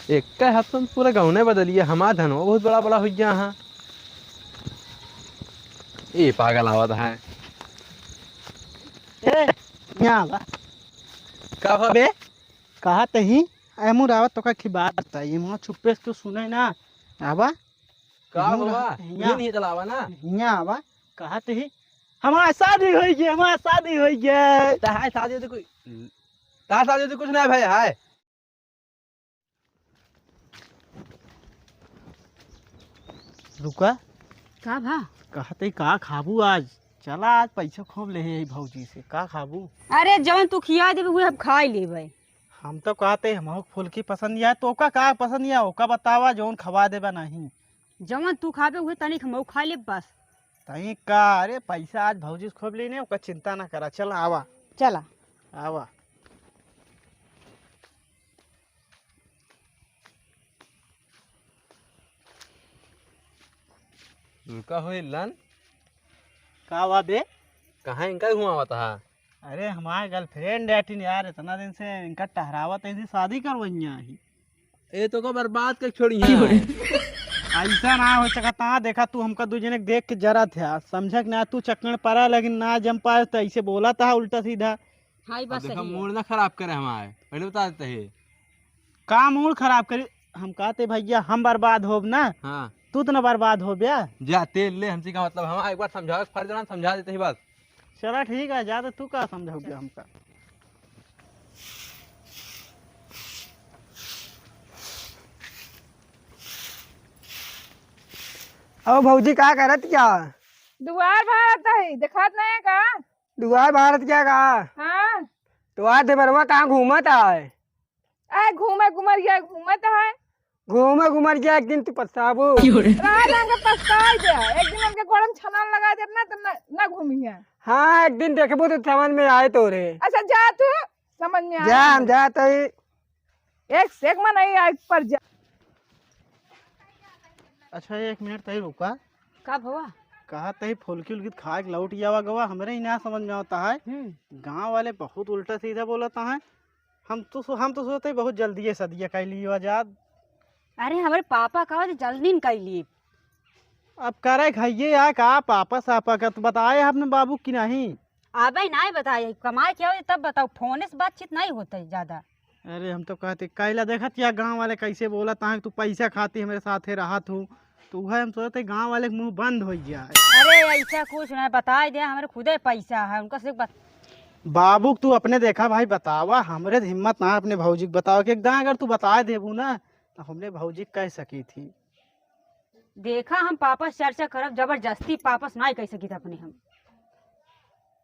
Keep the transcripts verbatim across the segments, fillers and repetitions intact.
एक हफ्ता में पूरा गौने बदलिया, हमार धनवा बहुत बड़ा बड़ा होइ गया। हाँ, ए पागल आवत है। ए, यहाँ आवा। का भा बे? कहा तही, ए मुरावत तो का की बात बताई, वहाँ चुप्पे से क्यों सुने ना? आवा। का यहाँ हुआ? यहाँ। नहीं, नहीं चलावा ना। यहाँ आवा। कहा तही, हमार शादी होइ गया, हमार शादी होइ गया। तहार शादी तो कोई, तहार शादी तो कुछ ना भाई है। रुका। का भा? कहते का खाबू आज? चला आज पैसा खूब लेहे ही भौजी से, का खाबू? अरे जवन तू खिया देबे उहे हम खाई लेबे। हम तो कहते हमहू फुलकी पसंद या, तो ओका का पसंद या, ओका बतावा जवन खवा देबा नहीं। जवन तू खाबे उहे तनिक हमहू खाई लेब बस। तई का, अरे पैसा आज भौजी से खूब लेने, ओका चिंता ना करा, चल आवा। चला। आवा। रुका हो इल्लन। का हुआ बे? कहाँ इनका घुमावत हा? अरे हमार girlfriend आटिन यार, इतना दिन से इनका टहरावत है, इनसे शादी करवइया ही। ए तो को बर्बाद कर छोड़ी है। ऐसा ना हो सकता, देखा तू हमका दू जने के देख के जरा था, समझक ना तू चक्कर पड़ा, लेकिन ना जम पाए तो ऐसे बोला था उल्टा सीधा। हाँ, ई अब बात देखा, सही है। Mood ना खराब करे हमारे, पहले बता देते हैं। का mood खराब करी? हम कहते भैया हम बर्बाद होब ना, हाँ। तू तो ना बर्बाद होब या। जा तेल ले, हमसे का मतलब, हम एक बार समझावे के फर्ज ना, समझा देते ही बस। चला ठीक है, जा तो तू का समझाओगे हमका? ओ भौजी का करत क्या? दुआर भारत है, देखात नहीं है का? दुआर भारत क्या का? हाँ। तो आज देवरवा कहाँ घूमत आए? ए, घूमे घुमरिया घूमत है। घूमे घुमरिया एक दिन तू पछताबू। क्यों रे? रात हमके पछताई दे, एक दिन हमके गोड़ में छलांग लगा देब ना, तब ना, ना घूमी है। हाँ, एक दिन देखबू तो समझ में आए तोरे। अच्छा जा तू, समझ में आए जा, हम तोरे। जा तो ही। एक से एक मनई आए पर जा। अच्छा, एक मिनट तई रुका। का भवा? कहा तई फुलकी उलकी खाए के लौट आवा गवा, हमरे ही ना समझ में आवता है। हम्म। गाँव वाले बहुत उल्टा सीधा बोलता है। हम तो सो-, हम तो सोचते ही बहुत जल्दी ये सदिया कर लियो आजाद। अरे हमरे पापा का जे जल्दी न कर लिए। अब करे खाइए या का पापा सापा का तो बताए आपने बाबू की नहीं? अबे नाहीं बताए, कमाए के आवे तब बताओ, फोने से बातचीत नहीं होता है ज्यादा। अरे हम तो कहते कैला देखत या गाँव वाले कैसे बोलत हैं, तू पैसा खाती हमरे साथे रहत हूँ, तो वह हम सोचते गाँव वाले के मुँह बंद हो जाए। अरे ऐसा कुछ नहीं, बताए दे हमरे खुदे पैसा है, उनका से बत- बाबू तू अपने देखा भाई, बतावा, हमरे हिम्मत ना अपने भौजी के बतावा कि एकदम अगर तू बताए देबू ना तो हमने भौजी कह सकी थी। देखा, हम पापा से चर्चा करब, जबरदस्ती पापा से नाहीं कह सकित अपने हम।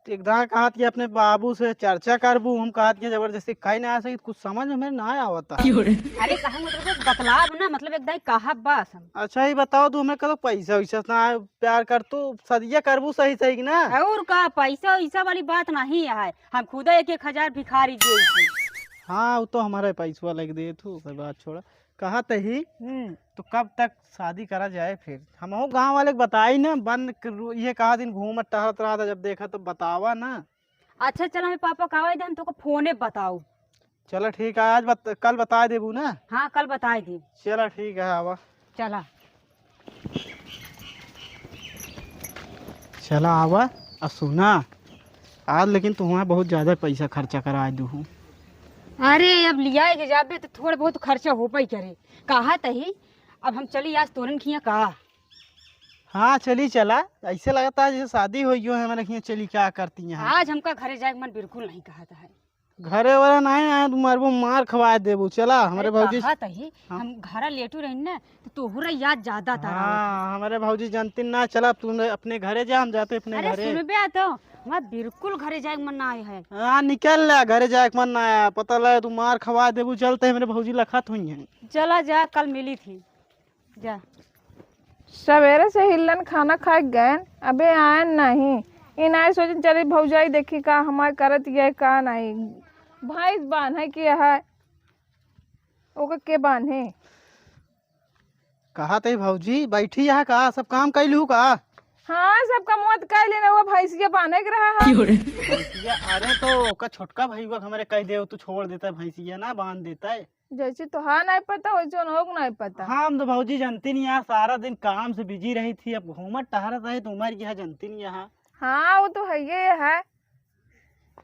एकदम कहत कि अपने बाबू से चर्चा करबू, हम कहत कि जबरदस्ती कहीं ना आ सकित, कुछ समझ में ना आवता। अरे कहा मतलब बतलाब ना, मतलब एकदम कहब बस हम। अच्छा, ये बताओ, तू हमें कदो पैसा वैसा ना प्यार कर, तू सदिया करबू सही सही कि ना? और का, पैसा वैसा वाली बात नहीं है, हम खुदा एक एक हजार भिखारी दे। हाँ, वो तो हमारा पैसवा लग दे तू, ओकर बात छोड़ा। कहत ही, हम्म। तो कब तक शादी करा जाए फिर? हमहू गाँव वाले के बताई ना, बंद कर-, ये कहा दिन घूमत टहरत रहा था, जब देखा तो बतावा ना। अच्छा चला, हमें पापा का आवे दे, हम तोको फोने बताऊ। चला ठीक है, आज बत-, कल बताए देबू ना? हाँ, कल बताए देब। चला ठीक है, आवा। चला। चला आवा, आ सुना, आज लेकिन तुम्हारा बहुत ज्यादा पैसा खर्चा कराए दू हूँ। अरे अब लियाए के जाबे तो थोड़ा बहुत खर्चा होबे करे। कहा तही, अब हम चली आज तोरन खिया का? हाँ चली चला, ऐसे लगता है जैसे शादी हो गई है हमारे खिया। चली क्या करती हैं? आज हमका घरे जाए के मन बिल्कुल नहीं कहता है। घरे वाला नहीं आए तो मरबो, मार खवाए देबू। चला हमरे अरे भौजी। कहा तही, हाँ। हम घरा लेटू रही ना तो तोहरा याद ज्यादा तारा आवत है। हाँ, हमरे भौजी जानती ना, चला तू अपने घरे जा, हम जाते अपने अरे घरे। सुनबे आ तो, हमार बिल्कुल घरे जाए के मन ना आए है। हाँ निकल ले, घरे जाए के मन ना आया, पता लगे तू मार खवाए देबू, चलते हमरे भौजी लखत हुई हैं। चला जा, कल मिली थी। जा। सवेरे से हिल्लन खाना खाए गए, अबे आयन नहीं। इन आए सोचन चली भौजाई देखी का हमार करत ये का नहीं। भैंस बांधे के है, ओकर के बांधे? कहा तई भौजी बैठी यहाँ का, सब काम कैलू का? हाँ, सब कमवा तो कैली ना, वो भैंसिया बांधे के रहा है। भैंसिया, अरे तो ओकर छोटका भैया हमरे कह दे, तू छोड़ देता है भैंसिया ना बांध देता है। जैसे तोहार नाहीं पता, वैसे उन्हों को नाहीं पता। हम तो भौजी जनती नहीं यहाँ, सारा दिन काम से बिजी रही थी, अब घूमत टहरत रही तो उमर की है जनती नहीं यहाँ। हाँ, वो तो है ही है,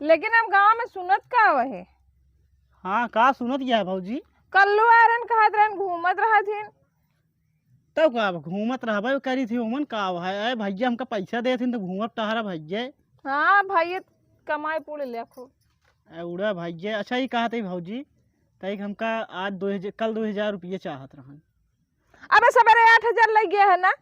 लेकिन हम गाँव में सुनत का वहे। हाँ, का सुनत गया है भौजी? कल्लू आयरन कहत रहन, घूमत रहत हिन। तब का, अब घूमत रहबे करी थी, उमन का है? अरे भैया, हमका पैसा देत हिन तो घूमत टहरा भैया। हाँ भैया, कमाई पूरे लेखो। ए, उड़ा भैया। अच्छा, ये कहत है भौजी, तई हमका आज दो हजार, कल दो हजार रुपये चाहत रहन। अबे सवेरे आठ हजार लग गया है ना?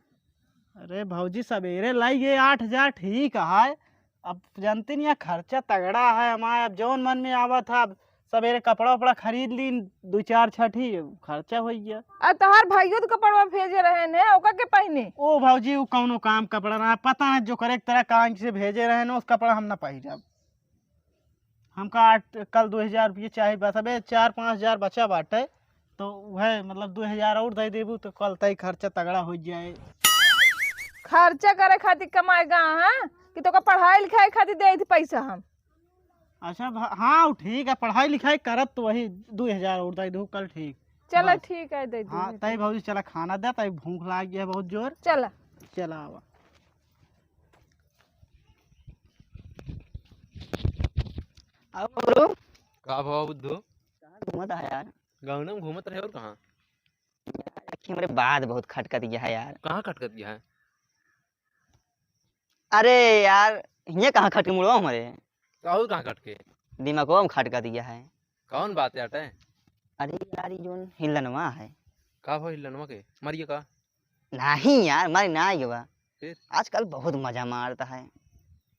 अरे भौजी, सवेरे लाई गए आठ हजार, ठीक है। अब जानते नहीं, खर्चा तगड़ा है हमारा। अब जौन मन में आवा था, अब सवेरे कपड़ा उपड़ा खरीद ली, दो चार छठी, खर्चा हो गया। अब तोहार भाइयों तो कपड़वा भेजे रहे ने, ओका के पहने? ओ भौजी, वो कौनो काम कपड़ा ना, पता ना जो करे एक तरह कहाँ से भेजे रहे ने, उस कपड़ा हम ना पहिरब। हमका आठ, कल दो हजार रुपये चाही बस। अबे चार पाँच हजार बचा बाटे, तो वह मतलब दो हजार और दे देबू तो कल तई खर्चा तगड़ा हो जाए। खर्चा करे खातिर कमाएगा, हाँ? कि तोका पढ़ाई लिखाई खातिर दे थी पैसा हम? अच्छा भा-, हाँ, ठीक है, पढ़ाई लिखाई करत तो वही दो हजार और दे दू कल, ठीक। चला बस। ठीक है, दे दू। हाँ, तई भौजी चला खाना दे, तई भूख लाग गया है बहुत जोर। चला। चला आवा। और का भवा बुद्धू? कहाँ घूमत है यार? गाँव में घूमत रहे और कहाँ? यार, एक हमरे बात बहुत खटकत गया है यार। कहाँ खटकत गया है? अरे यार, हियाँ कहाँ खटके मुड़वा हमरे? और कहाँ खटके? दिमागवा में खटकत गया है। कौन बात है अटे? अरे यार, ये जोन हिलनवा है। का भवा हिलनवा के? मरिए का? नहीं यार, मारे ना आइयो बा। फिर? आजकल बहुत मजा मारता है।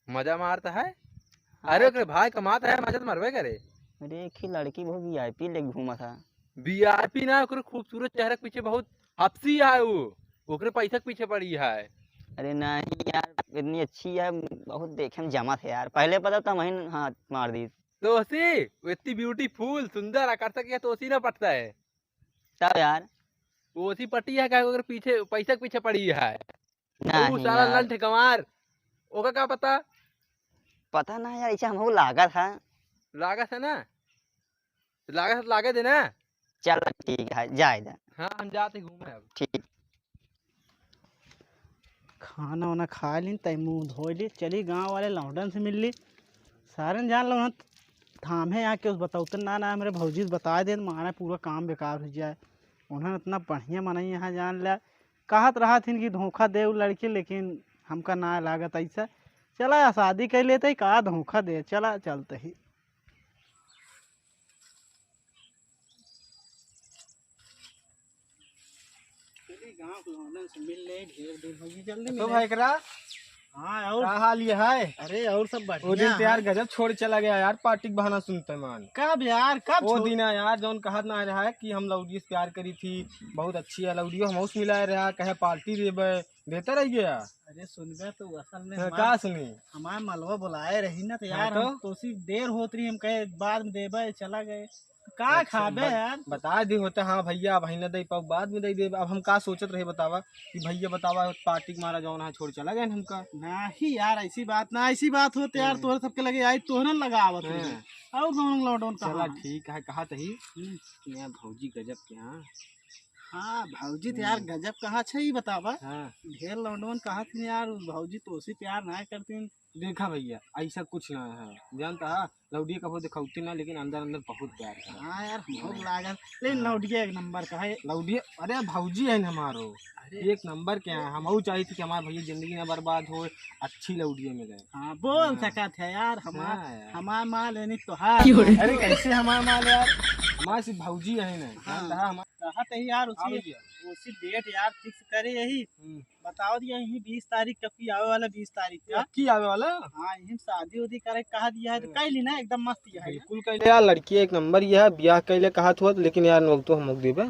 मजा मारता है? हाँ। अरे ओकरे भाई कमाता है, मजा तो मरबे करे। अरे एक ही लड़की बहुत वीआईपी लेके घूमा था। वीआईपी ना, ओकरे खूबसूरत चेहरा के पीछे बहुत हपसी है वो, ओकरे पैसा के पीछे पड़ी है। अरे नहीं यार, इतनी अच्छी है, बहुत देखे में जमत है यार। पहले पता था वहीं हाथ मार दी। तो उसी, वो इतनी ब्यूटीफुल, सुंदर, आकर्षक, ये तो उसी ना पटता है। तब यार। वो उसी पटी है, क्या ओकरे पीछे, पैसा के पीछे पड़ी है। नहीं वो साला यार। लंठ गंवार, ओका का पता? पता ना यार, ऐसे हमको लागत है। लागत है ना? लागत है तो लागे देना। चल ठीक है, जाए दे। हाँ, हम जाते घूमे अब। ठीक। खाना वाना खा लीन, तई मुँह धो ली, चली गाँव वाले लौंडन से मिल ली। सारन जान लो ना, थामे आके उस बतौते ना, ना हमरे भौजी से बता देन, मारा पूरा काम बेकार हो जाए। उन्होंने इतना बढ़िया मनई यहाँ जान लिया, कहत रहत हिन कि धोखा दे उ लड़की, लेकिन हमका ना लागत ऐसा। चला शादी कर लेते ही, का धोखा दे, चला चलते ही। चली गाँव के लौंडन से मिल ले, ढेर दिन हो गई, जल्दी तो मिले। भाई करा, हाँ, और का हाल ये है? अरे, और सब बढ़िया वो दिन तो यार है। गजब छोड़ चला गया यार, पार्टी के बहाना सुनते मान। कब यार, कब वो छोड़? दिन है यार, जौन कहत ना रहा है कि हम लौड़ी से प्यार करी थी, बहुत अच्छी है लौड़ी, हम उस मिला रहा, कहे पार्टी देबे, देते रह गया। अरे सुनबे तो असल में हाँ, हमार, का सुनी? हमार मलवा बुलाए रही ना, तो हाँ, यार, तो? हम तो उसी देर होत रही, हम कहे बाद में देबे, चला गए। का अच्छा, खाबे बत-, यार? बता दी होते, हाँ भैया, अबहीं न दे पाऊ, बाद में दे देब। अब हम का सोचत रहे बतावा कि भैया बतावा, पार्टी के मारा जौन है छोड़ चला गए हमका। नहीं यार, ऐसी बात ना, ऐसी बात होते यार, हम्म। तोरे सबके लगे आई, तोहरे लगा आवत हम्म। रहे। और कौन लौंडन कहाँ चला है? ठीक है, कहा तही। हम्म। कि यहाँ भौजी गजब के यहाँ। हाँ, भौजी तो यार हम्म। गजब कहाँ छे, ई बतावा। हाँ। ढेर लौंडन कहा थी यार, भौजी तो उसी प्यार ना करती। देखा भैया, ऐसा कुछ ना है, जानता है, लौडिया कबो दिखौती ना, लेकिन अंदर अंदर बहुत प्यार है। हाँ यार, हमको हाँ। लागल, लेकिन हाँ। लौडिया एक नंबर का है। लौडिया, अरे भौजी है ना हमारो, अरे। एक नंबर के हैं। हम और चाहिए थे कि हमारे भैया जिंदगी ना बर्बाद हो, अच्छी लौडिया मिले। हाँ, बोल हाँ। सकत है यार, हमार, हाँ यार। हमार माल है नहीं तोहार। अरे कैसे हमार माल यार, हमारे सिर्फ भौजी है ना, हाँ। जानता है हमार कहा तही यार, हाँ उसी, भैया। उसी डेट यार फिक्स करे यही। हम्म। बताओ दिया यही बीस तारीख का, की आवे वाला बीस तारीख का। की आवे वाला? हाँ, यही शादी उदी करे कहा दिया है, तो हम्म। कैली ना एकदम मस्त ही है। बिल्कुल कैले यार, लड़की एक नंबर ये है, ब्याह कैले कहा थोत, लेकिन यार नौकतो हम देबे।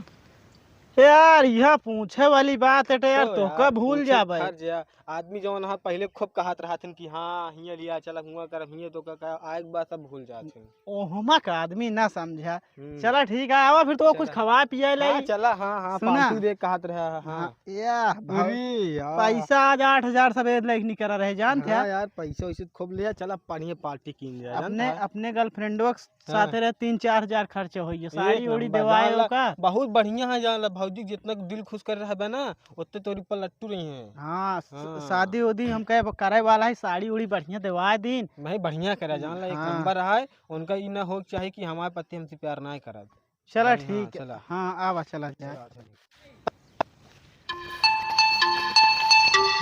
यार, यह पूछे वाली बात है, तो यार, तो तोहका यार, भूल पूछे जाबे। फर्ज है। आदमी जौन है, पहिले खूब कहत रहथिन कि हाँ, हियाँ लिया चला, हुआँ करब, हियाँ तो का, का, आए के बाद सब भूल जाथिन। ओहमा का आदमी ना समझा। हम्म। चला, ठीक है, आवा फिर तो कुछ चला। खवा पिया ले। हाँ, चला, हाँ, हाँ, सुना? पार्टी दे कहत रहा है, हाँ। हाँ, याह, भाई, अरे यार। पैसा आज आठ हजार सफेद लाइक निकल रहे, जानत हाँ है? यार, पैसा वैसे खूब लिया, चला, बढ़िया पार्टी कीन लिया, अपने, जानत है? अपने गर्लफ्रेंडवा के हाँ। साथे रहे, तीन चार हजार खर्चा होइए, एक साड़ी ओड़ी नंबर, देवाए जान ला, ओका। बहुत बढ़िया है, जान ला, भौजी जितना दिल खुश कर रहबे ना, उतने तोरी पर लट्टू रही हैं। हाँ, स-, हाँ। शादी उदी हम कहे करे वाला है, साड़ी उड़ी बढ़िया देवाए दीन। नहीं, बढ़िया करे, जान ला, एक हाँ। नंबर है, उनका ई ना हो के चाही कि हमारे पति हमसे प्यार ना करत। चला, नहीं, हाँ, ठीक है। चला। हाँ, आवा, चला जाए। चला, चला।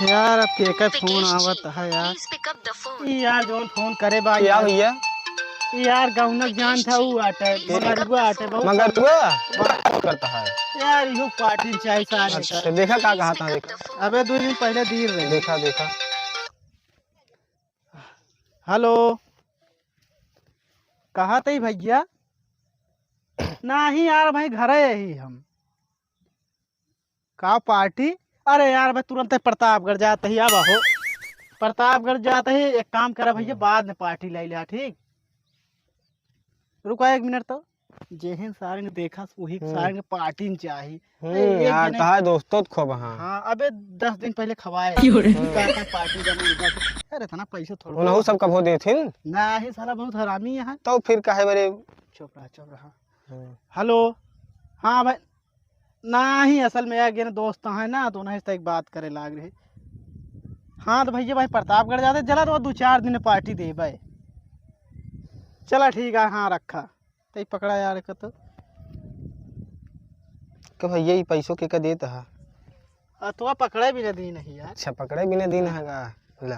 यार, अब केकर फोन आवत है यार? Please pick up the phone। ई यार, जौन फोन करे बा क्या यार। भैया? ई यार, गौनक जान था, ऊ आटे, के? मगरुआ आटे, बहुत मगरुआ? बड़ा फोन करता है। यार, इहो पार्टी चाही सारे अच्छा, का। तो देखा का कहा था, देखा। अबे, दो दिन पहले दी रहे। देखा, देखा। हेलो, कहाँ तई भैया? नाही यार भाई, घरे यही हम। का पार्टी? अरे यार भाई, तुरंत ही प्रतापगढ़ जात ही, अब हो। प्रतापगढ़ जात ही, एक काम करा भैया, हम्म। बाद में पार्टी ले लिया, ठीक? रुका एक मिनट तो। जेहन सारे ने देखा, वही हम्म। सारे ने पार्टी में चाही। हम्म, अरे, एक यार, जने तहार दोस्तों तो खूब हाँ। हाँ, अबे दस दिन पहले खवाए। क्यों रे? का, का पार्टी जमा हुआ था। अरे, इतना पैसा थोड़ा उनहु सब कबो देथिन? नाही, साला बहुत हरामी है। तो फिर काहे बरे? चुप रहा, चुप रहा। हम्म। हेलो, हाँ भाई, नाही, असल में यार, गेन दोस्त है ना, तो उन्हें से एक बात करे लाग रहे। हाँ, तो भैया भाई, प्रतापगढ़ जाते, चला तो दो चार दिन पार्टी देबे। चला ठीक है, हाँ, रखा। तई पकड़ा यार, का तो। का भैया, ई पैसो के का देत हा? आ, तो पकड़े भी ना दी नहीं यार। अच्छा, पकड़े भी ना दी ना का? ला।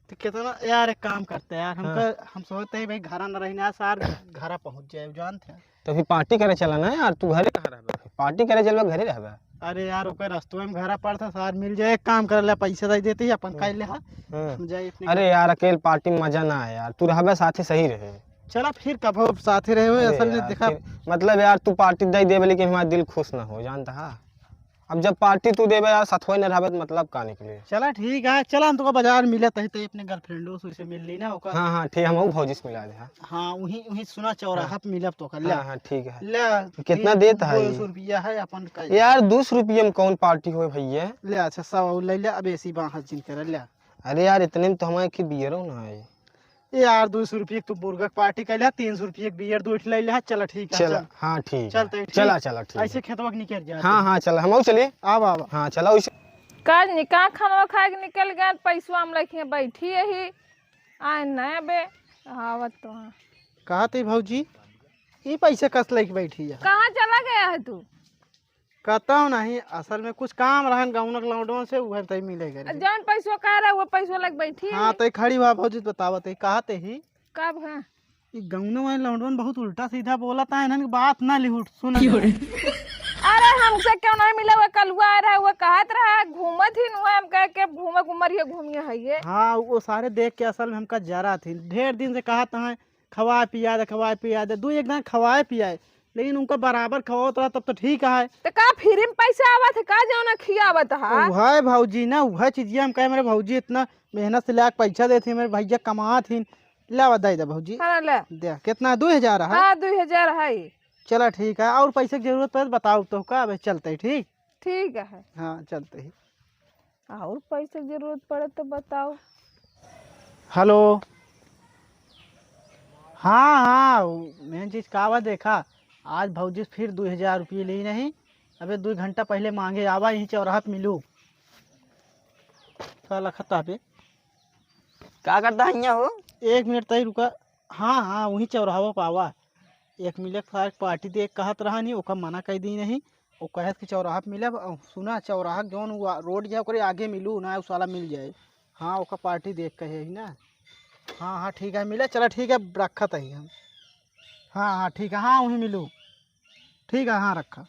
तो कितना यार, एक काम करते हैं यार, हमका, हाँ। हम सोचते हैं भाई, घरा न रही ना, सार घरा पहुँच जाए, जानते हैं। तो अभी पार्टी करे चला ना यार, तू घरे कहाँ रहबे? पार्टी करे चलबे, घरे रहबे? अरे यार, ओकर रस्तवे में घरा पड़ता, सार मिल जाए, एक काम कर ले, पैसा दे देते ही अपन हाँ। खाई ले, हाँ। हाँ। हम जाए अपने अरे घर। यार, अकेल पार्टी में मजा ना आए यार, तू रहबे साथे सही रहे। चला फिर कभो साथे रहे हुए, अरे असल में यार, देखा। फिर, मतलब यार, तू पार्टी दे देबे, लेकिन हमारा दिल खुश ना हो, जानता है? अब जब पार्टी तू देबे यार, साथ होए ना रहबे, तो मतलब का निकले? चला ठीक है, चला हम तो बाजार मिले तही, तही अपने गर्लफ्रेंडो से, से मिल ली ना ओकर। हाँ, हाँ, ठीक, हम भौजी से मिला दे, हाँ। हाँ, वही, वही सुना चौराहा हाँ। पे मिलब तो कर ले। हाँ, हाँ, ठीक है। ले, कितना देत है दो सौ रुपया है अपन का। यार, दो सौ रुपया में कौन पार्टी होए भैया? ले, अच्छा, सौ ले ले, अब ऐसी बाहर जिन कर ले। अरे यार, इतने में तो हमारे की बियरो ना है। ए यार, दो सौ रुपये के तू मुर्गा के पार्टी कर ले, तीन सौ रुपये के बियर दो ठे ले ले, चला ठीक है, चला, चल। हाँ, ठीक चल, है। तो ठीक। चला, चला, ठीक ऐसे है। खेतवा के निकल जा। हाँ, हाँ, चला, हम चली। आवा, आवा। हाँ, चला, वैसे। का निकाह खानवा खाए के निकल गए, पैसवा हम लेके बैठी यही, आए ना अबे, आवत तो हाँ। कहा थे भौजी, ई पैसा कस लेके बैठी है? कहाँ चला गया है तू? कहता हूँ नहीं, असल में कुछ काम रहन गौनक लौंडों से, उहे तई मिले करे। जौन पैसवा कह रहा, वो पैसवा लग बैठी हाँ, है। तई खड़ी हुआ भौजी, बतावत है, कहा ते ही? कब है? ई गौनों वाले लौंडों बहुत उल्टा सीधा बोलत है, इन्हन की बात ना लिहुट, सुन क्यों ले। रे? अरे, हमसे क्यों नहीं मिला? वो कलुआ आ रहा है, वो कहत रहा, घूमत ही नुआ, हम कह के घूमे घूमर ये घूमिया है ये। हाँ, वो सारे देख के असल में हमका जरा थी, ढेर दिन से कहत है, खवाए पिया दे, खवाए पिया दे, दू एक दान खवाए पियाए, लेकिन उनका बराबर खवावत रहा, तब तो ठीक है। तो का फ्री में पैसा आवत है का, जौन खियावत है? उहे भौजी ना, उहे चीजिया हम कहे, मेरे भौजी इतना मेहनत से लाके पैसा देत ही, मेरे भैया कमात ही, लावा दे दे भौजी। हाँ, ले। दे, कितना? दू हजार है? हाँ, दू हजार है। चला ठीक है, और पैसे की जरूरत पड़े तो बताओ तो का, अबे चलते ही, ठीक? ठीक है। हाँ, चलते ही। और पैसे की जरूरत पड़े तो बताओ। हेलो। हाँ, हाँ, उ मेन चीज का बा, देखा, आज भौजी से फिर दू हजार रुपये ली नहीं। अबे दू घंटा पहले मांगे आवा, यहीं चौराहा पे मिलू। का लखत पे? का करता है यहाँ हो? एक मिनट तई रुका। हाँ, हाँ, वहीं चौराहा पे आवा। एक मिले सारे पार्टी दे कहत रहा नहीं, ओका मना कर दी नहीं। वो कहे कि चौराहा पे मिलब, अ, सुना, चौराहा के जौन वो रोड जाए, ओकरे आगे मिलू ना, उस वाला मिल जाए। हाँ, ओका पार्टी देख के है ना। हाँ, हाँ, ठीक है, मिले, चला, ठीक है, रखत ही हम। हाँ, हाँ, ठीक है, हाँ, वहीं मिलू। ठीक है, हाँ, रखा।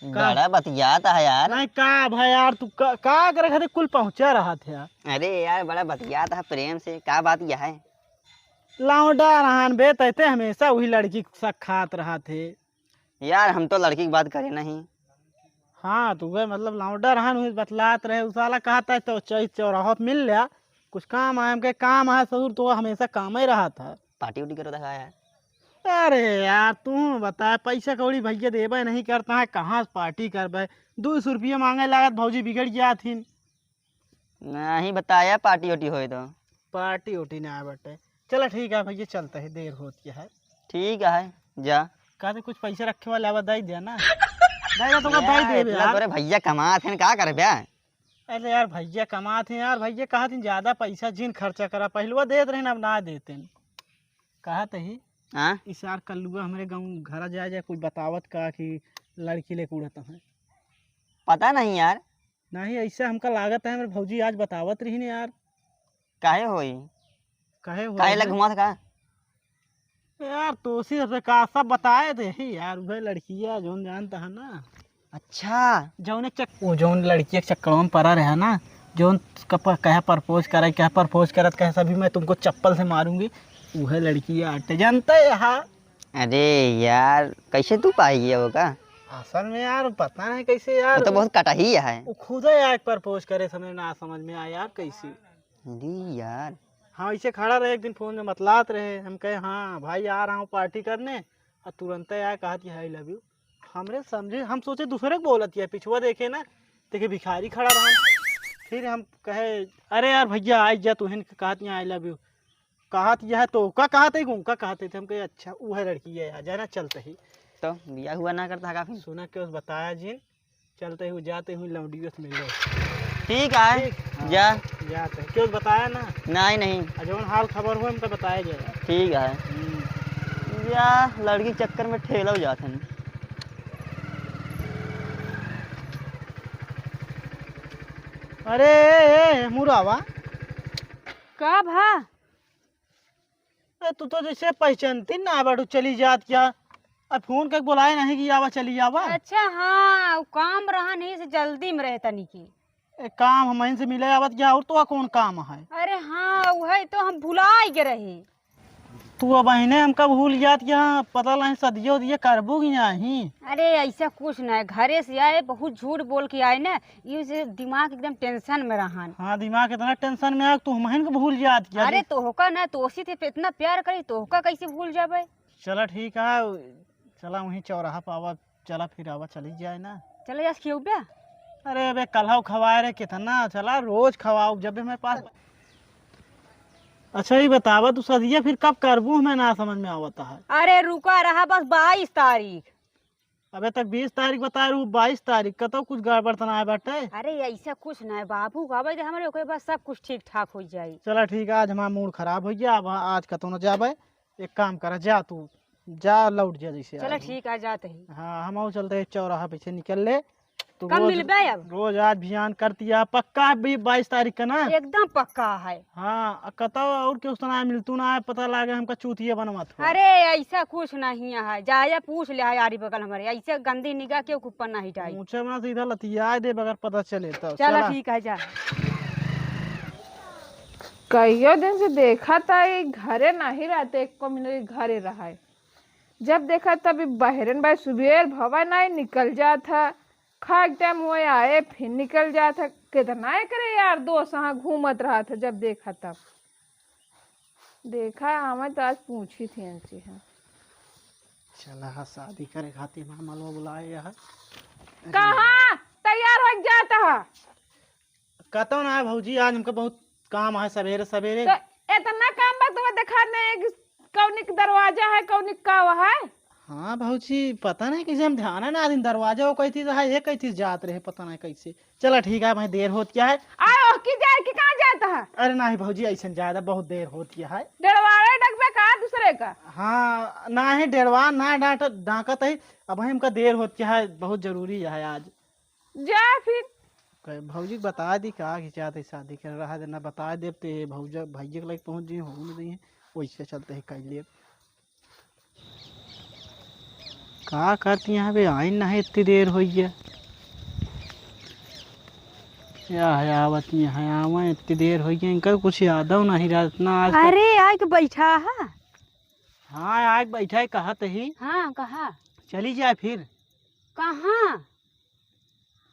का? बड़ा बतियात है यार। नहीं, का भाई यार, तू का, का करे खातिर कुल पहुँचा रहा थे यार? अरे यार, बड़ा बतियात है प्रेम से, का बात यह है? लौंडा रहन बे, तैते हमेशा वही लड़की के साथ खात रहा थे। यार, हम तो लड़की की बात करे नहीं। हाँ, तो वह मतलब लौंडा रहन, वही बतलात रहे, उ साला कहत है तो चौक चौराहा पे मिल लिया, कुछ काम है, हमके काम है ससुर, तो हमेशा काम ही रहत है। पार्टी उटी करो दिखा यार। अरे यार, तू बता, पैसा कौड़ी भैया देबे नहीं करता है, कहाँ से पार्टी करबे? दो सौ रुपया मांगे लागत, भौजी बिगड़ जात हिन। नहीं बताया, पार्टी ओटी होए तो। पार्टी ओटी ना बाटे। चला ठीक है भैया, चलते हैं, देर होत है। ठीक है, जा। कहते कुछ पैसा रखे वाले आवा, दे दे ना। दे दे तो का, दे यार, दे इतना यार। तोरे भैया कमात हैं, का करबे? अरे यार, भैया कमात हैं यार, भैया कहत हैं ज्यादा पैसा जिन खर्चा करा, पहलवा देत रहे ना, अब ना देते हैं। कहत ही, हाँ? इस यार कल्लुआ हमरे गाँव घरा जाए जाए, कुछ बतावत का कि लड़की लेके उड़त है। पता नहीं यार। नहीं, ऐसा हमका लागत है, हमरे भौजी आज बतावत रही ने यार। काहे होई? काहे होई काहे ला है? घुमात का? यार, तो उसी से का सब बताए दे ही यार, वह लड़किया जौन जानता है ना। अच्छा। जौन एक चक-, वो जौन लड़की एक चक्करवा में पड़ा रहा ना, जौन कप-, कहे प्रपोज करे, कहे प्रपोज करत, कहे सभी मैं तुमको चप्पल से मारूंगी, वह लड़किया अटे जानता है यहाँ। अरे यार, कैसे तू पाई गया होगा? असल में यार, पता नहीं कैसे यार, वो तो बहुत कटही है। वो खुद यार प्रपोज करे समय ना समझ में आया यार, कैसे। अरे यार। हाँ, ऐसे खड़ा रहे, एक दिन फोन में बतलात रहे, हम कहे, "हाँ भाई, आ रहा हूँ पार्टी करने," और तुरंत आया, कहत कि, "I love you।" हमरे समझे, हम सोचे दूसरे को बोलत है, पिछुआ देखे ना, देखे भिखारी खड़ा रहा। फिर हम कहे, "अरे यार भैया, आई जा, तुहन कहत नहीं I love you।" कहत यह तो का कहत है, उनका कहत है, तो हम कहे, "अच्छा, वो है लड़की है यार, जाना चलते ही।" तो बिया हुआ ना करता का फिर? सुना के उस बताया जिन, चलते ही जाते हुए लौंडियो से मिलो। ठीक है, ठीक। हाँ, जा। जाते हैं। क्यों बताया ना? नहीं, नहीं। आ जौन हाल खबर हो, हमको बताया जाए। ठीक है। हम्म। या लड़की चक्कर में ठेला हो जाते हैं। अरे, ए, ए, मुरावा। का भा? ए, तू तो जैसे पहचानती ना बाटू, चली जात क्या? अब फोन करके बुलाए नहीं कि आवा, चली आवा। अच्छा, हाँ, उ काम रहा नहीं से जल्दी में रहे तनी की। ए, काम हमइन से मिले आवत क्या, और तो कौन काम है? अरे हाँ, वही तो हम भुलाई के रहे। तू अब अहिने हमका भूल जात क्या? पता नहीं सदियो दिए करबू कि नहीं? अरे ऐसा कुछ नहीं, घरे से आए, बहुत झूठ बोल के आए ना, ये से दिमाग एकदम टेंशन में रहन। हाँ, दिमाग इतना टेंशन में आ, तू हमहिन के भूल जात क्या? अरे तोहका ना, तोसी थे इतना प्यार करी, तोहका कैसे भूल जाबे? चला ठीक है, चला वहीं चौराहा पे आवा, चला फिर आवा, चली जाए ना। चला जा खियौबे। अरे अबे कल्हौ खवाए रे कितना, चला रोज खवाओ जब भी मेरे पास। अच्छा ये बतावा तू सदिया फिर कब करबू, हमें ना समझ में आवता है। अरे रुका रहा बस बाईस तारीख। अबे तक बीस तारीख बता रहू, बाईस तारीख, कतौ कुछ गड़बड़ त ना बाटे? अरे ऐसा कुछ ना है बाबू, आवे दे हमरे, ओकरे बाद सब कुछ ठीक ठाक हो जाई। चला ठीक है, आज हमारा मूड खराब हो गया, अब आज कतौ न जाबे। एक काम करा, जा तू, जा लौट जा जैसे चला आए हो। ठीक है, जाते ही। हाँ, हम और चलते हैं चौराहा पीछे निकल ले। तू कब रोज, मिलबे अब? रोज आज बिहान करती है, पक्का भी बाईस तारीख का ना? एकदम पक्का है। हाँ, आ कतौ और केहू से ना मिलतू ना है, पता लागे हमका चूतिया बनवा थो। अरे, ऐसा कुछ नहीं है, जाया पूछ ले है आरी बगल हमारे, ऐसे गंदी निगाह के ऊपर नहीं डाई। मुझे ना सीधा लतिया दे बगैर पता चले तो। चला चला। ठीक है, जा। कईयो दिन से देखा था, ये घरे नहीं रहते, एको मिनट घरे रहा है। जब देखा तब ई बहरन भाई सुबेर भवा नहीं निकल जात है, खाए के टाइम हुआ आए फिर निकल जात है। कितना एकरे यार दोस्त यहाँ घूमत रहत है, जब देखा तब। देखा हमें तो आज पूछी थी इनसे, हाँ। चला हाँ, शादी करे खातिर हमार मलवा बुलाए यहाँ। कहाँ तैयार हो जाता है? कतौ ना है भौजी, आज हमका बहुत काम है सवेरे सवेरे। तो इतना काम बा तुम्हें देखा नहीं कि कौनी के दरवाजा है, कौनी का है? हाँ भौजी, पता नहीं कैसे हम ध्यान है ना दिन दरवाजा वो कही थी है, ये कही थी जात रहे, पता नहीं कैसे। चला ठीक है भाई, देर होत क्या है। आयो की जाए कि कहाँ जाता है? अरे नहीं भौजी, ऐसे ज्यादा बहुत देर होत क्या है। डेढ़वाड़े डगबे का दूसरे का? हाँ नहीं, डेढ़वा ना डांट डांकत है। अब हमका देर होत क्या है, बहुत जरूरी है आज। जा फिर। कहे, भौजी के बता दी का कि चाहत है शादी कर रहा है, ना बता देब ते भौजा, भैया के लगे पहुँच जाई, हो न जाई, वैसे चलते हैं कर लेब। का करती यहाँ पे आइन ना है, इतनी देर हो गया। क्या है आवत यहाँ आवा, इतनी देर हो गई, इनका कुछ यादव नहीं रहत ना आज तक। अरे आए के बैठा है। हाँ, आए के बैठा है, कहत ही। हाँ, कहा। चली जाए फिर। कहाँ?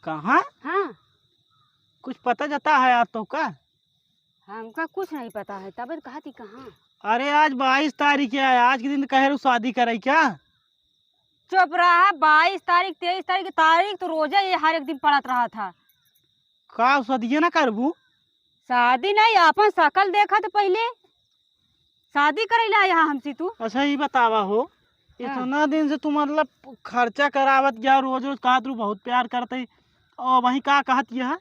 कहाँ? हाँ। कुछ पता जता है यार तोहका? हमका कुछ नहीं पता है, तबे तो कहा थी कहाँ। अरे आज बाईस तारीख है, आज के दिन कहे रहू शादी करे क्या? चुप रहा, बाईस तारीख, तेईस तारीख की तारीख तो रोजे ये हर एक दिन पड़त रहा था। का शादिये ना करबू? शादी नहीं, अपन शकल देखा तो पहिले। शादी करे ला आया हमसे तू? अच्छा, ई बतावा हो, हाँ। इतना दिन से तू मतलब खर्चा करावत गया, रोज रोज कहत रहू बहुत प्यार करत ही, और वहीं का कहत यह?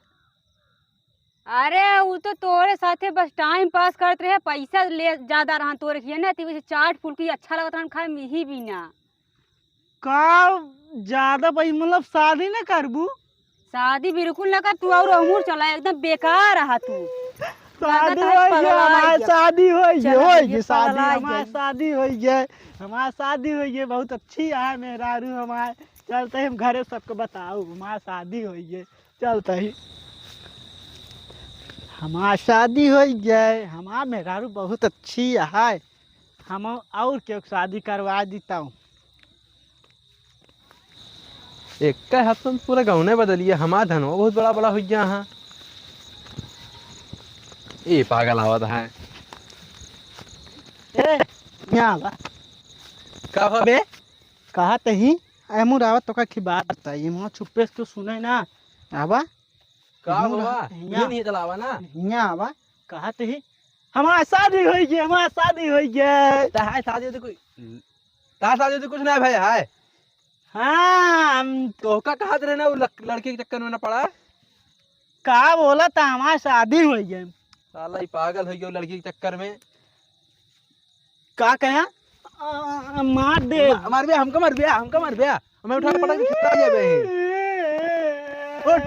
अरे, उ तो तोरे साथे बस टाइम पास करत रहे, पैसा ले ज्यादा रहन तोरे किए ना, ती वैसे चाट फुल्की अच्छा लगत रहन खाए में ही भी ना। का ज्यादा भाई, मतलब शादी ना करबू? शादी बिल्कुल ना कर, तू और अमूर चला, एकदम बेकार रहा तू। शादी लागत है होई गया, पगला हमार गया। शादी होई गया, चला होई गया, गया, शादी पगला हमार गया। शादी होई गया, हमार शादी होई गया, बहुत अच्छी है मेहरारू हमार। चलते हम घरे सबको बताऊ, हमार शादी होई गया, चलते ही। हमार शादी होई गया, हमार मेहरारू बहुत अच्छी है, हम और केहू के शादी करवा देता हूँ। एक हफ्ता में पूरा गौने बदलिए, हमार धनवा बहुत बड़ा बड़ा हो गया। हाँ, ये पागल आवत है। ए, यहाँ आवा। का हो बे? कहा तही, ए मुरावत तो का की बात बताई, मुँह छुपे से तो सुने ना। आवा। का हियाँ बाबा? हियाँ। तुही नहीं चलावा ना। हियाँ आवा। कहा तही, हमार शादी होई गई, हमार शादी होई गई। तहार शादी तो कोई, तहार शादी तो कुछ ना भाई है। हाँ, हम तोहका कहत रहे ना, वो लक-, लड़की के चक्कर में ना पड़ा। का बोला था, हमार शादी होई गई। साला, ई पागल होई गयो लड़की के चक्कर में। का कहा? आ, मार दे। मा-, मार बे, हमका मार बे, हमका मार बे। हमें उठा के पटक के खिपटा जाबे। उठ।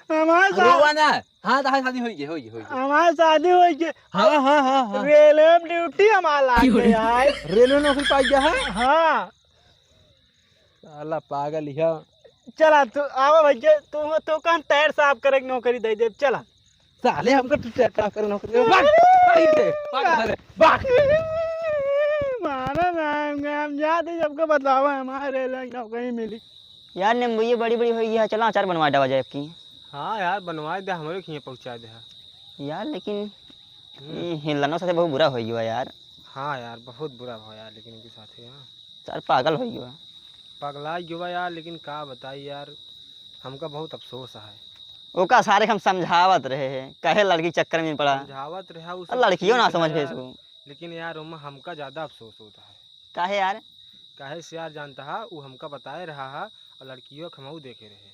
हमार शा-, रोवा ना। हाँ, तहार शादी होई गई, होई गई, होई गई। हमार शादी होई गई। हाँ, हाँ, हाँ, हाँ। रेलवे में ड्यूटी हमार लाग गई है। रेलवे नौकरी पाई गया है? हाँ। साला पागल हिया। चला, तू आवा भैया, तू, तोका हम टायर साफ करे के नौकरी दे देब, चला। साले, हमको तू टायर साफ करे नौकरी दे, भाग, भाग इधर, भाग साले, भाग। मारा ना, हम, हम जाते सबको बतावा, हमारे लायक नौकरी मिली। यार, नींबू ये बड़ी बड़ी होई है, चला अचार बनवा डावा जाए की। हाँ यार, बनवा दे, हमरे खिए पहुँचा दे। यार, लेकिन हम्म। ये हिलनो से बहुत बुरा होई गया यार। हाँ यार, बहुत बुरा हुआ यार, लेकिन इनके साथ ही, हाँ। सर पागल होइ गवा। पगला गवा यार, लेकिन का बताई यार, हमका बहुत अफसोस है। ओका सारे हम समझावत रहे हैं, कहे लड़की चक्कर में पड़ा। समझावत रहा, उ अब सब लड़कियों ठीक ना है समझ यार, भेसु। लेकिन यार, ओमा हमका ज्यादा अफसोस होता है। काहे यार? काहे से यार, जानता है, उ हमका बताए रहा है और लड़कियों के हमहू देखे रहे।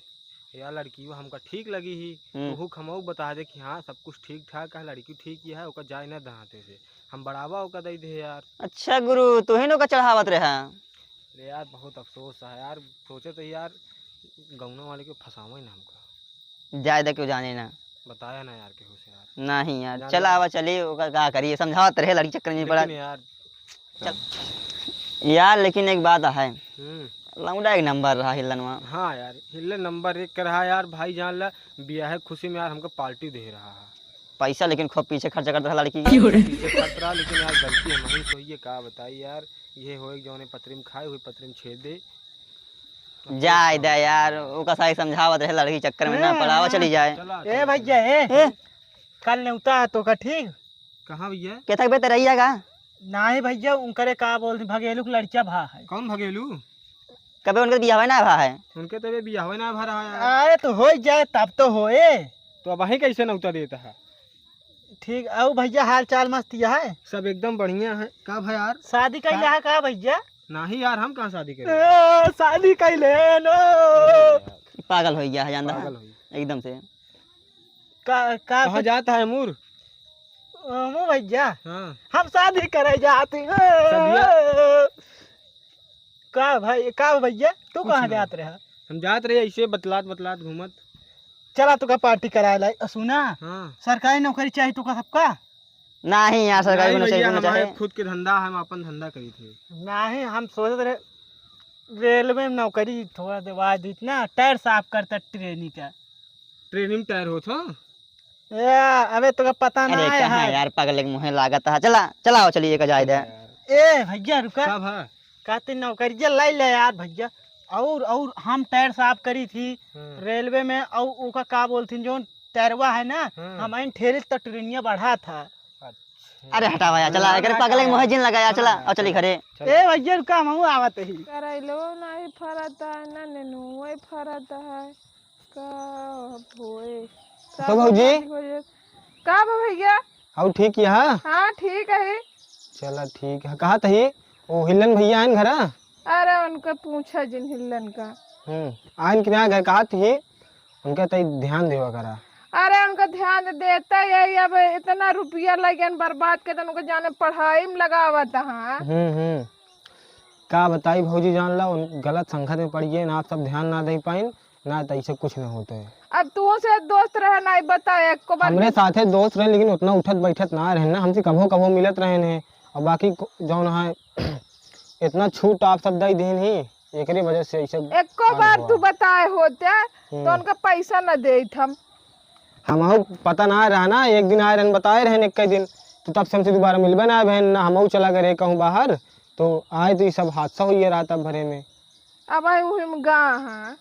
यार, लड़कियों हमका ठीक लगी ही, हम्म। तोहू के हमहू बता दे कि हाँ, सब कुछ ठीक ठाक है, लड़की ठीक ही है, ओका जाए ना दहाते से। हम बढ़ावा ओका दे दे यार। अच्छा गुरु, तू ही ओका चढ़ावत रहा। अरे यार, बहुत अफसोस है यार, सोचे तो यार, गौना वाले के फंसावे ना हमका। जाए दे, क्यों जाने ना। बताया ना यार, केहू से यार। नहीं यार, जाने चला दे। आवा, चली, ओका का करिए, समझावत रहे, लड़की चक्कर में पड़ा। लेकिन यार, चल। यार, लेकिन एक बात है, हम्म। लौंडा एक नंबर रहा हिल्लनवा। हाँ यार, हिल्ले नंबर एक का रहा यार, भाई जान ला, बियाह खुशी में यार हमको पार्टी दे रहा है। पैसा लेकिन खूब पीछे खर्चा करता था लड़की के। पीछे खर्च रहा, लेकिन यार गलती हमही से होई है, का बताई यार, ये होए जौने पतरी में खाए हुए पतरी में छेद दे। जाए दे यार, ओका साई समझावत रहे, लड़की चक्कर में ना ए, पड़ावा, चली जाए। चला, ए चला, भैया, चला। ए, ए? कल नेवता है तोका, ठीक? कहाँ भैया? केथक बे तेरैया का? नाही भैया, उनकरे का बोलती, भगेलू के लड़किया भा है। कौन भगेलू? कबे उनके बियाहवे ना भा है। उनके तबे बियाहवे ना भा रहा है। अरे तो होई जाए, तब तो होए। तो अबहीं कैसे नौता देता है? ठीक, अउ भैया हाल चाल मस्त है? सब एकदम बढ़िया है। का भाई यार? शादी कैले का? है का भैया? नाही यार, हम कहाँ शादी करे? ए, शादी कैले है नो। पागल होइ गया है, जानता है? पागल होइ गया। एकदम से। का, का कहाँ कुछ जाता है मूर? अ, मु भैया, हाँ। हम शादी करे जाती हैं। सदिया। का भाई, का भैया, तू कुछ कहाँ ना। जात रहा? हम जात रहे ऐसे बतलात बतलात घूमत। चला तोका पार्टी कराए लाई। अ, सुना, हाँ। सरकारी नौकरी चाही तोका सबका? नाही यार, सरकारी नहीं नौकरी भैया, चाही, कोनो हमारे चाहे। खुद के धंधा है, हम अपन धंधा करी थे। नाही, हम सोचत रहे रेलवे में नौकरी थोड़ा देवा दीत ना, टायर साफ करता ट्रेनी का। ट्रेनी में टायर होत हो? ए, अबे तोका पता अरे ना है कहाँ यार। यार, पागल के मुँहे लागत है। चला, चलाओ, चलिए का जाए दे। यार। ए भइया रुका। का भा? कहते नौकरिया लाई ले यार भइया। और, और हम टायर साफ करी थी हाँ। रेलवे में, और ओका का बोलथिन जौन टायरवा है ना, हाँ। हम आइन ठेले त ट्रेनिया बढ़ा था। अच्छा। अरे हटावा यार, चला, अरे एकरे पागल के मोहे जिन लगा यार, चला, हाँ, और चली चला। घरे। चला। ए भइया रुका, हमहू आवत ही। करैलो नाही फरत है, ना नेनुए फरत है। का होए? तो भौजी? का बा भइया? हऊ ठीक है? हाँ, ठीक है। चला ठीक है। कहत ही, वो हिल्लन भइया आइन घरा? अरे उनका पूछा जिन हिल्लन का। हम्म, आइन कि ना घर कहत ही, उनका तई ध्यान देवा करा। अरे उनका ध्यान देता यही, अब इतना रुपया लगे बर्बाद के, तो उनका जाने पढ़ाई में लगावत हाँ। हम्म, हम्म। का बताई भौजी, जान ला, उन गलत संगत में पड़ गए ना, आप सब ध्यान ना दे पाइन, ना तो ऐसे कुछ ना होते। अब तू से दोस्त रहे ना, बताए एको बार हमरे भी। साथे दोस्त रहे, लेकिन उतना उठत बैठत ना रहे ना, हमसे कभो कभो मिलत रहे हैं। और बाकी को-, जौन है, इतना छूट आप सब दे देन ही, एकरे वजह से ऐसे एको कांड बार हुआ। तू बताए होते, तो हम्म। उनका पैसा न देत हम। हमहू पता ना रहा ना, एक दिन आए रहन, बताए रहन एक दिन, तो तब से हमसे दोबारा मिलबे ना भैन, ना हमहू चला गए रहे कहूँ बाहर, तो आए तो ये सब हादसा हुई है रात अब भरे में। अब आए उही में गा हाँ।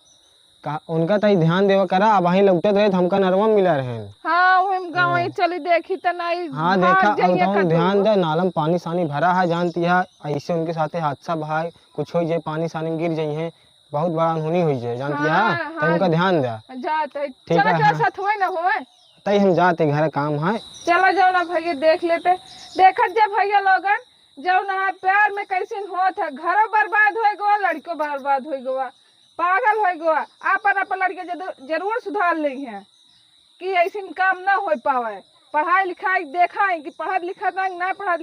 का, उनका तई ध्यान देवा करा, अब वहीं लौटत रहे तो हमका नरवा मिला रहन। हाँ, उही में गा हाँ। वहीं चली देखी त नहीं हाँ, भाग देखा, अब जाइए तो कतहु। ध्यान दे, नालम पानी सानी भरा है, जानती है, ऐसे उनके साथे हादसा भा है, कुछ हो जाए, पानी सानी में गिर जाई हैं, बहुत बड़ा अनहोनी हुई जाए, जानती है, हाँ, तो हाँ। उनका ध्यान दे। जात है। ठीक चला है, जा हाँ। साथ हुए ना हुए। तई हम जाते, घर काम है। चला जाओ ना भैया, देख लेते। देखत जा भैया लोगन, जौन है प्यार में कैसे होत है, घरो बर्बाद हो गवा, लड़को बर्बाद हो गवा, पागल हो गवा। आपन आपन लड़के जदू-, जरूर सुधार लेइहैं कि ऐसे काम ना हो पावे। पढ़ाई लिखाई देखा है कि पढ़त लिखत है, ना पढ़त